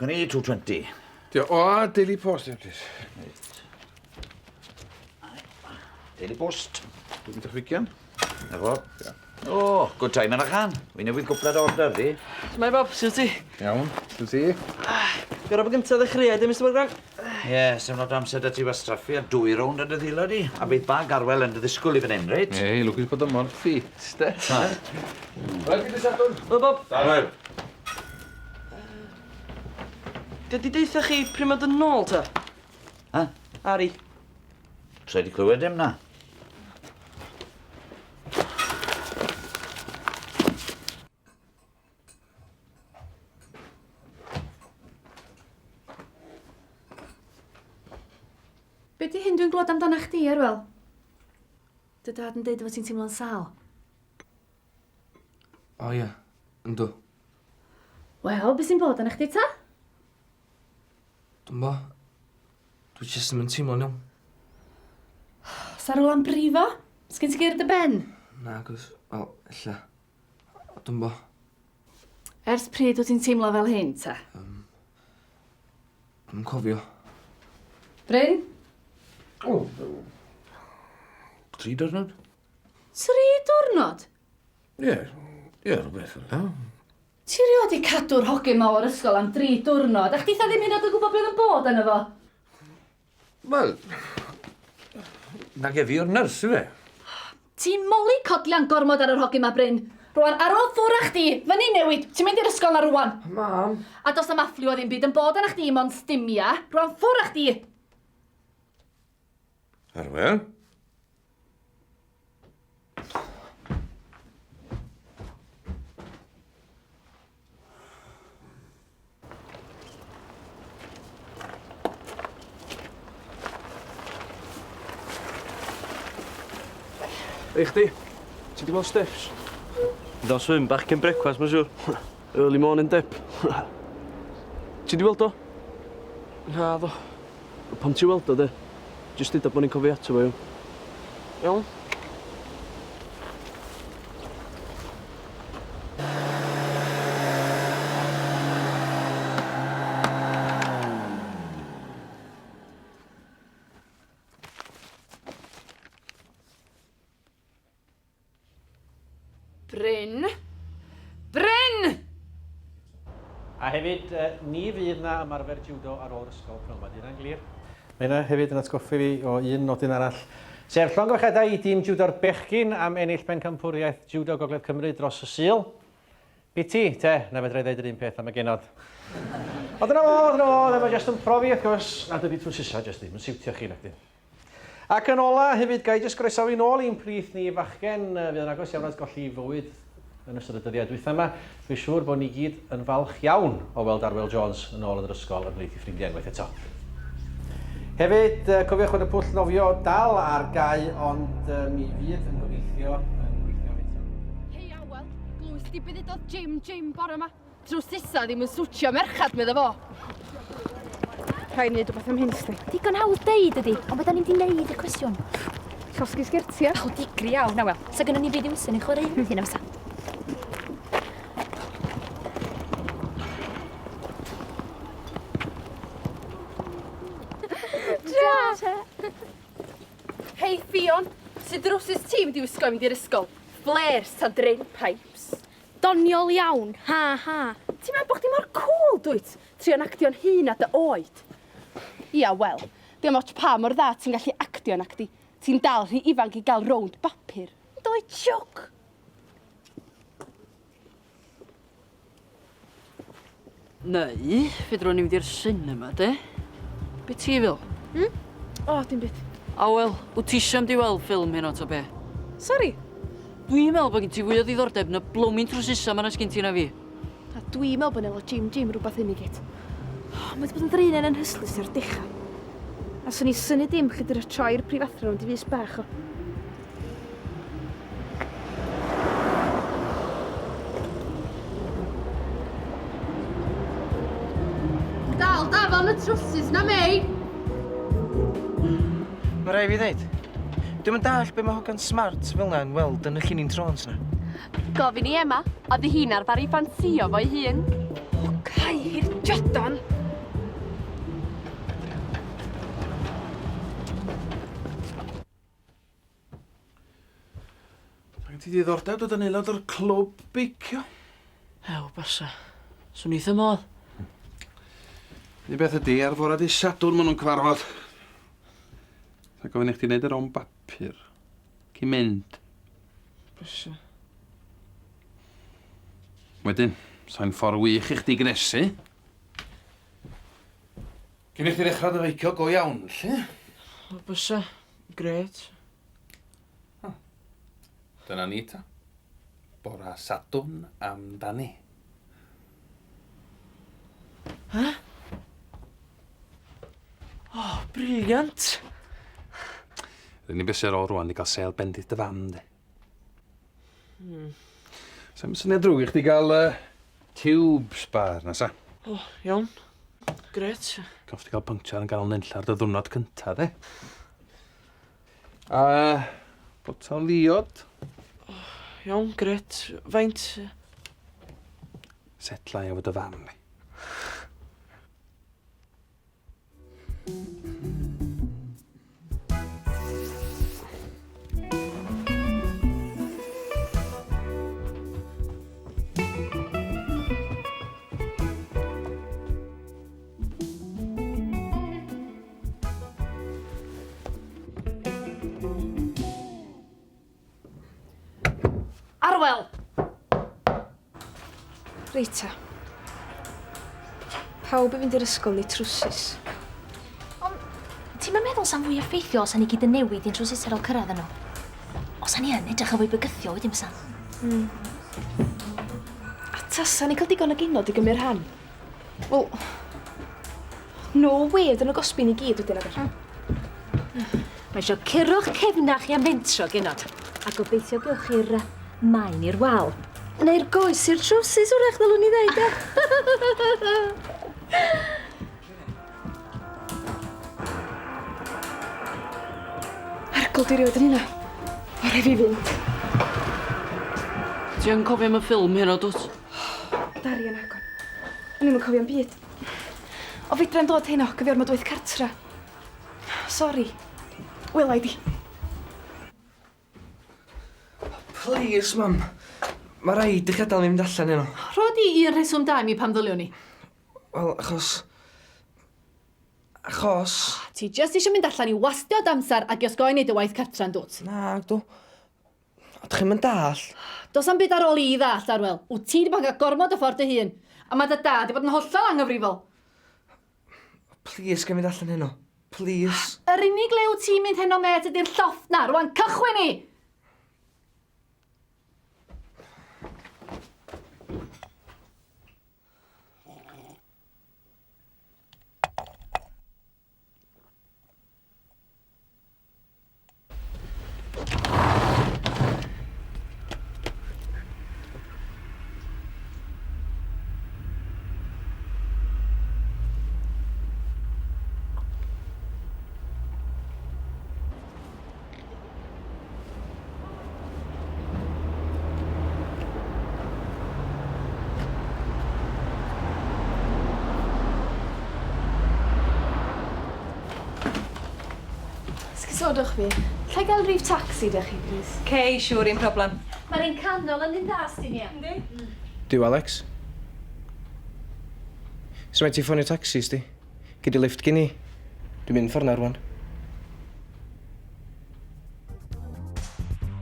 Gwni 220. Dio, o, a Daily Post, ie, please. Reit. Daily Post. Dwi'n mynd i'ch wigian. Na fo. Ia. O, good time yn y chan. Wi newydd gwplad order di. Shwmae Bob, sut ti? Iawn, sut ti? Gorau bod gyntaf ddechreuad, e, Mr Morgan? Ie, yeah, sy'n lot o amser da ti wastraffu a dwy rownd yn dy ddilo di. A bydd bag Arwel yn dy ddisgwyl i fan hyn, reit? Ei, lwcus bod o mor ffit, de. Rhaid i Sadwrn. Helo, Bob. Arwel. Di di deutha chi pryd mae dod nôl, ta? Ha? Ari. Sa i 'di clywed dim na. Be di hyn dwi'n glwad amdana chdi, Arwel? Dy dad yn deud fod ti'n teimlo'n sâl. O ia, yndw. Wel, be sy'n bod arna chdi ta? Dwi'mbo. Dwi jyst ddim yn teimlo'n iawn. Sa rwla'n brifo? Sgin ti gur dy ben? Nagos, wel, ella. Dwi'mbo. Ers pryd wyt ti'n teimlo fel hyn, ta? Um, Dwi'm cofio. Bryn? O, tri diwrnod? Tri diwrnod? Ie, ie, rhywbeth fel 'na. Ti rioed 'di cadw'r hogyn 'ma o'r ysgol am dri diwrnod, a chditha ddim hyd yn oed yn gwybod be oedd yn bod arno fo. Wel, nage fi yw'r nyrs, yfe? Ti'n moli codlian gormod ar yr hogyn 'ma, Bryn. Rwan, ar ôl ffwr â chdi, fyny newid, ti'n mynd i'r ysgol 'na rwan. Mam! A does 'na'm affliw o ddim byd yn bod arna chdi, mond stumia. Rwan, ffwr â chdi! Arwel? Ei chdi, ti 'di gweld Stiffs? Mynd am swim bach cyn brecwast mae'n siŵr. Early morning dip. Ti 'di weld o? Naddo. Pam ti weld o de? Jyst deuda bo' ni'n cofio ato fo iawn? Iawn? Bryn! Bryn! A hefyd, ni fydd 'na ymarfer jiwdo ar ôl yr ysgol pnawn 'ma, 'di hynna'n glir? Mae hynna hefyd yn atgoffa fi o un nodyn arall, sef llongyfarchiadau i dîm jiwdo'r bechgyn am ennill pencampwriaeth Jiwdo Gogledd Cymru dros y Sul. Biti, te, na fedra i ddeud yr un peth am y genod. Ond dyna fo, dyna fo, dyma jyst yn profi, wrth gwrs, nad ydi trwsisa jyst ddim yn siwtio chi, nacdi. Ac yn ola, hefyd, ga i jyst groesawu nôl i'n plith ni fachgen fydd yn agos iawn at golli fywyd yn ystod y dyddiau dwytha yma. Dwi'n siŵr bod ni gyd yn falch iawn o weld Arwel Jones yn ôl yn yr ysgol ymhlith ei ffrindiau unwaith eto. Hefyd, cofiwch fod y pwll nofio dal ar gau, ond mi fydd yn gobeithio yn gweithio eto. Hei Awel, glwys di be ddudodd Jim Jim bore 'ma? Drws nesa ddim yn swtio merchad, medda fo. Rhaid neud rhywbeth am hyn, sti. Digon hawdd deud ydi, ond be da ni'n di neud i'r cwestiwn? Llosgi sgertia. O, digri iawn, Awel. Sa gynnon ni byd i'w wsyn yn chwarae hyn na fysa? Tra! Hei Ffion, sut drwsus ti'n mynd i wisgo i mynd i'r ysgol? Flares ta drain pipes? Doniol iawn, ha ha. Ti'n meddwl bo' chdi mor cŵl dwyt? Trio'n actio'n hŷn na dy oed. Ia wel, dim ots pa mor dda ti'n gallu actio nacdi, ti'n dal rhy ifanc i gael rownd bapur. Yndw jwc! Neu, fedrwn ni fynd i'r cinema, de? Be ti feddwl? Hmm? O, dim byd. Awel, wyt ti isio mynd i weld ffilm heno ta be? Sori? Dwi'n meddwl bod gen ti fwy o ddiddordeb yn y blwming trwsusa 'ma na sgin ti na fi. A dwi'n meddwl bod 'nelo Jim Jim rwbath hyn i gyd. O, mae 'di bod yn ddraenen anhystlys o'r dechrau. A swn i'n synnu dim lle dyna troi'r prifathro rownd i fys bach o. Dal dafon y trwsus na Mei! Mae rai fi ddeud, dwi'm yn dallt be mae hogan smart fel 'na yn weld yn y llinyn trôns 'na. Gofyn i Emma, oedd hi'n arfer i ffansïo fo'i hun. O, Cai! Rhoi hi'r jodan! Sa gen ti ddiddordeb dod yn aelod o'r clwb beicio? Ew, basa. Swn i wrth 'y modd. Un beth ydi, ar fora dy Sadwrn maen nhw'n cyfarfod. Sa gofyn i chdi wneud yr on bapur. Cyn mynd. Bysa. Wedyn, sa'n ffordd wych i chdi gnesu. Cyn i chdi ddechrau dy feicio go iawn, 'lly. O, bysa. Grêt. Dyna ni ta. Bora Sadwrn amdani. He? O, brilliant! Yr unig beth sy ar ôl rwan 'di cael sêl bendith dy fam, de. Sa'm syniad drwg i chdi gael uh, tube spar, na sa? O, iawn. Grêt. Gaf chdi gael puncture yn ganol nunlla ar dy ddwrnod cynta, de. A botel ddiod. Iawn, grêt. Faint? Setla i efo dy fam, di. Arwel! Reit ta. Pawb i fynd i'r ysgol neu trwsus. Ond ti'm yn meddwl sa'n fwy effeithiol os 'sa ni gyd yn newid i'n trowsus ar ôl cyrraedd yno? Os 'sa ni yn edrych yn fwy bygythiol wedyn bysan? Hmm. A tasa ni'n cael digon o genod i gymryd rhan? Wel, no way oedden nhw'n gosbi ni gyd wedyn nag mm. Mae eisiau curo'ch cefnach chi am fentro, genod. A gobeithio gewch chi'r maen i'r wal. Neu'r goes i'r trowsus, wrach, ddylwn i ddeud, e? Argol di rioed yn hynna. O, rhaid fi fynd. Ti yn cofio am y ffilm heno, dwt? Darian Agon. O'n i'm yn cofio'm byd. O fedrai'm dod heno, cofio ormod o waith cartra. Sori. Wela i di. Plîs, mam. Mae rhaid i chi adael mi fynd allan heno. Rho di un rheswm da i mi pam ddyliwn i. Wel, achos... Achos... Ti jyst eisiau mynd allan i wastio d'amser ac i osgoi neud dy waith cartra yn dwt? Nag dw. O, dych chi'm yn dallt. Does 'am byd ar ôl i ddallt, Arwel. Wyt ti 'di bod yn cael gormod o ffordd dy hun. A mae dy dad 'di bod yn hollol anghyfrifol. Plîs, ga i fynd allan heno. Plîs. Yr unig le wyt ti'n mynd heno, mêt, ydy'r llofft 'na. Rwan, cychwyn i! Esgusodwch fi. Alla i gael rhif tacsi 'da chi, plîs? Cei, siŵr, un problem. Mae'r un canol yn un dda, sdi Nia. Yndi? Duw, Alex. Su' mae ti ffonio tacsi, sdi? Gei di lifft gin i. Dwi'n mynd ffordd 'na rwan.